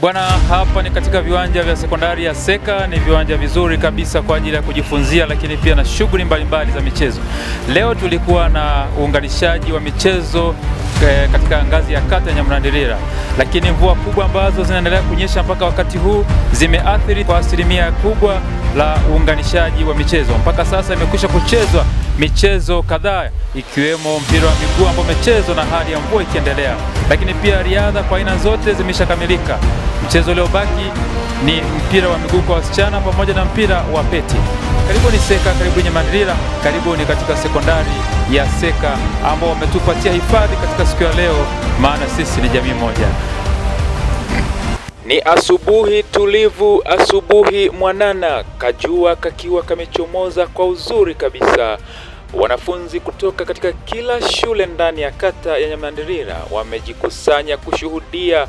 Bwana, hapa ni katika viwanja vya sekondari ya Seka. Ni viwanja vizuri kabisa kwa ajili ya kujifunzia, lakini pia na shughuli mbalimbali za michezo. Leo tulikuwa na uunganishaji wa michezo katika ngazi ya kata ya Nyamurandilila, lakini mvua kubwa ambazo zinaendelea kunyesha mpaka wakati huu zimeathiri kwa asilimia kubwa la uunganishaji wa michezo. Mpaka sasa imekwisha kuchezwa michezo kadhaa ikiwemo mpira wa miguu ambao umechezwa na hali ya mvua ikiendelea, lakini pia riadha kwa aina zote zimeshakamilika. Mchezo uliobaki ni mpira wa miguu kwa wasichana pamoja na mpira wa peti. Karibuni Seka, karibuni Nyamandilila, karibuni katika sekondari ya Seka ambao wametupatia hifadhi katika siku ya leo, maana sisi ni jamii moja. Ni asubuhi tulivu, asubuhi mwanana, kajua kakiwa kamechomoza kwa uzuri kabisa. Wanafunzi kutoka katika kila shule ndani ya kata ya Nyamandilila wamejikusanya kushuhudia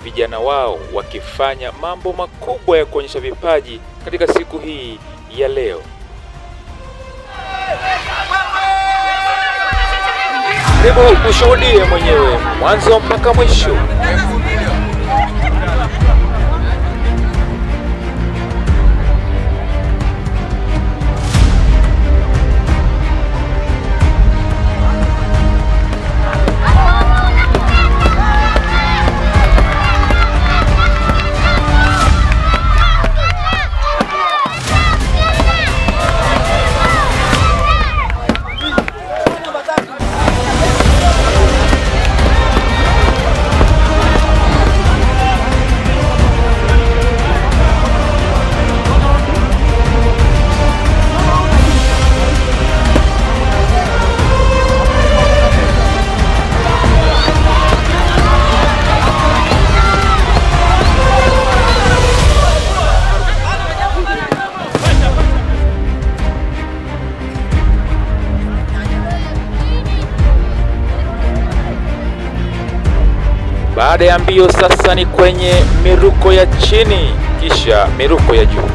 vijana wao wakifanya mambo makubwa ya kuonyesha vipaji katika siku hii ya leo. Karibu ushuhudie mwenyewe mwanzo mpaka mwisho. Baada ya mbio sasa ni kwenye miruko ya chini kisha miruko ya juu.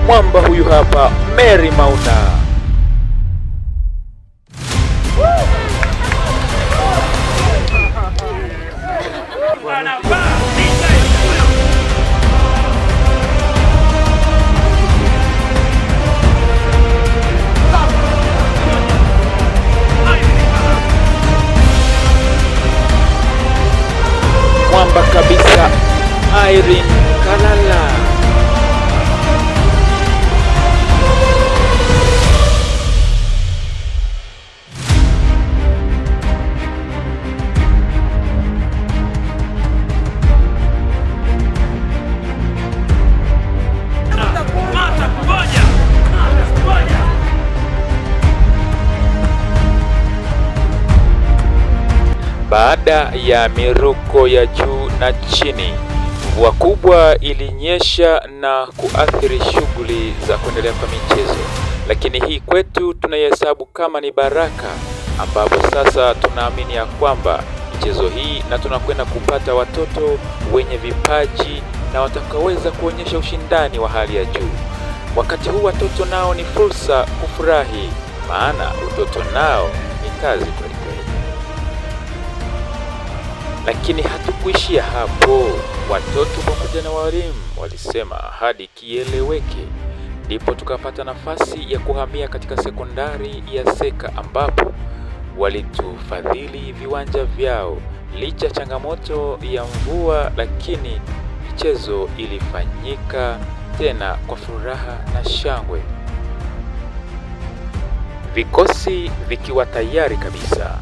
Mwamba huyu hapa Mary Mauna. Mwamba kabisa Irene Kalala. Baada ya miruko ya juu na chini, mvua kubwa ilinyesha na kuathiri shughuli za kuendelea kwa michezo, lakini hii kwetu tunaihesabu kama ni baraka, ambapo sasa tunaamini ya kwamba michezo hii na tunakwenda kupata watoto wenye vipaji na watakaoweza kuonyesha ushindani wa hali ya juu. Wakati huu watoto nao ni fursa kufurahi, maana utoto nao ni kazi kweli kweli. Lakini hatukuishia hapo. Watoto pamoja na walimu walisema hadi kieleweke. Ndipo tukapata nafasi ya kuhamia katika sekondari ya Seka ambapo walitufadhili viwanja vyao. Licha changamoto ya mvua, lakini michezo ilifanyika tena kwa furaha na shangwe, vikosi vikiwa tayari kabisa.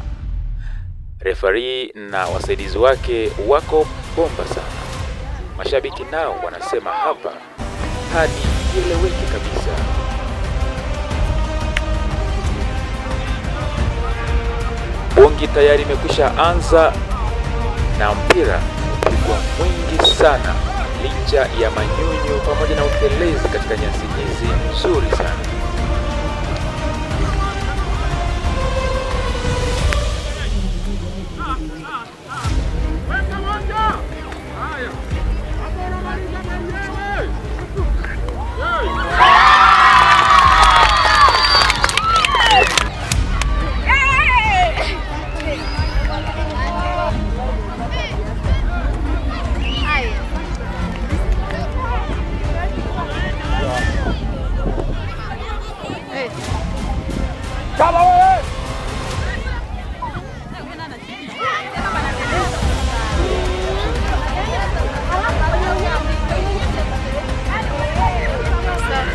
Refari na wasaidizi wake wako bomba sana. Mashabiki nao wanasema hapa hadi ieleweke kabisa. Bongi tayari imekwisha anza na mpira kupigwa mwingi sana, licha ya manyunyu pamoja na utelezi katika nyasi hizi nzuri sana.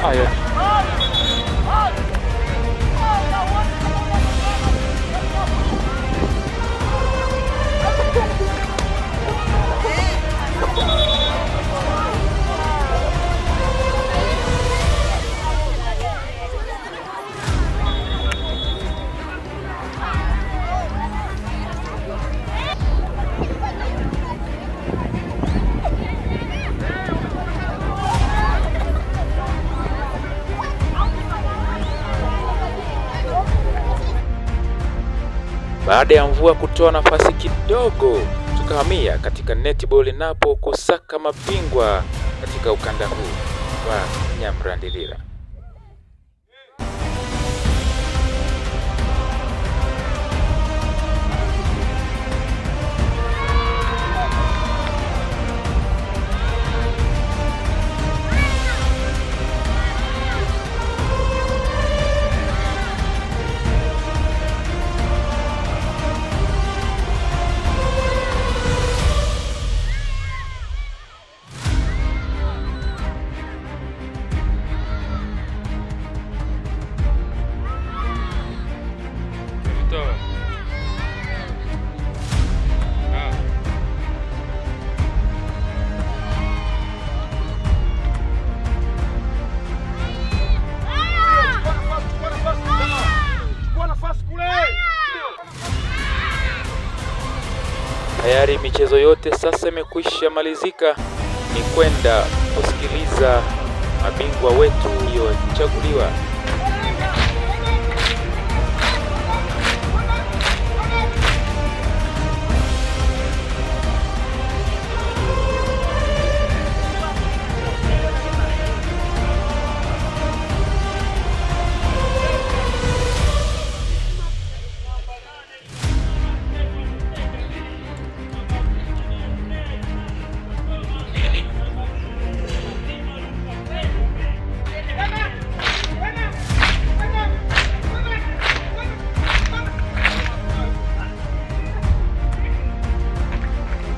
Haya. Baada ya mvua kutoa nafasi kidogo, tukahamia katika netball napo kusaka mabingwa katika ukanda huu wa Nyamrandilila. Tayari michezo yote sasa imekwisha malizika, ni kwenda kusikiliza mabingwa wetu waliochaguliwa.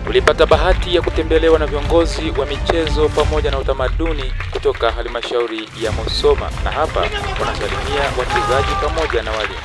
Tulipata bahati ya kutembelewa na viongozi wa michezo pamoja na utamaduni kutoka halmashauri ya Musoma, na hapa wanasalimia wachezaji pamoja na walimu.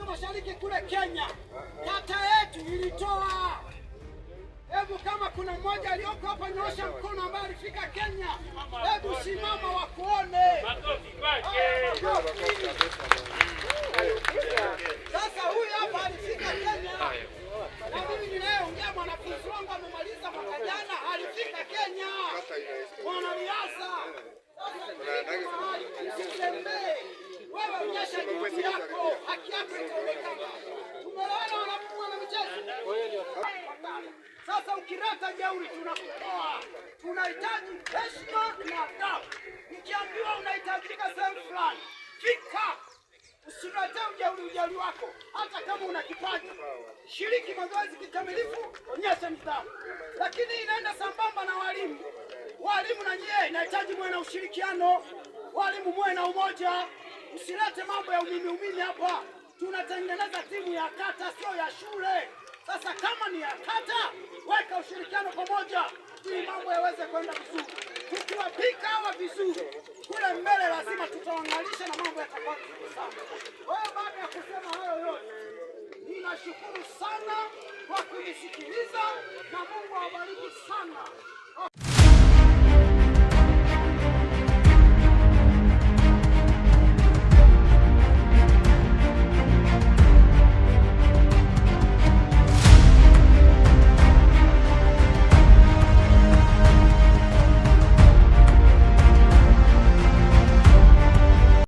Mashariki kule Kenya, kata yetu ilitoa. Hebu kama kuna mmoja aliyoko hapa, nyosha mkono ambaye alifika Kenya. Hebu simama wakuone. Sasa huyu hapa alifika Kenya, na mimi ninayeongea mwanafunzi wangu amemaliza mwaka jana, alifika Kenya, mwanariadha. Sasa usitembee wewe, onyesha juhudi yako, haki yako itaonekana. Tumeelewana wana michezo? Sasa ukileta jeuri tunakutoa. Tunahitaji heshima na adabu. Nikiambiwa unahitajika sehemu fulani, fika. Usiletee ujeuri wako, hata kama una kipaji. Shiriki mazoezi kikamilifu, onyesha nidhamu. Lakini inaenda sambamba na walimu. Walimu na nyie inahitaji muwe na ushirikiano, walimu muwe na umoja. Usilete mambo ya umimi hapa. Tunatengeneza timu ya kata, sio ya shule. Sasa kama ni ya kata, weka ushirikiano pamoja ili mambo yaweze kwenda vizuri. Tukiwapika hawa vizuri kule mbele, lazima tutawangalisha na mambo yatakuwa vizuri sana. Kwa hiyo baada ya kusema hayo yote, ninashukuru sana kwa kunisikiliza na Mungu awabariki sana.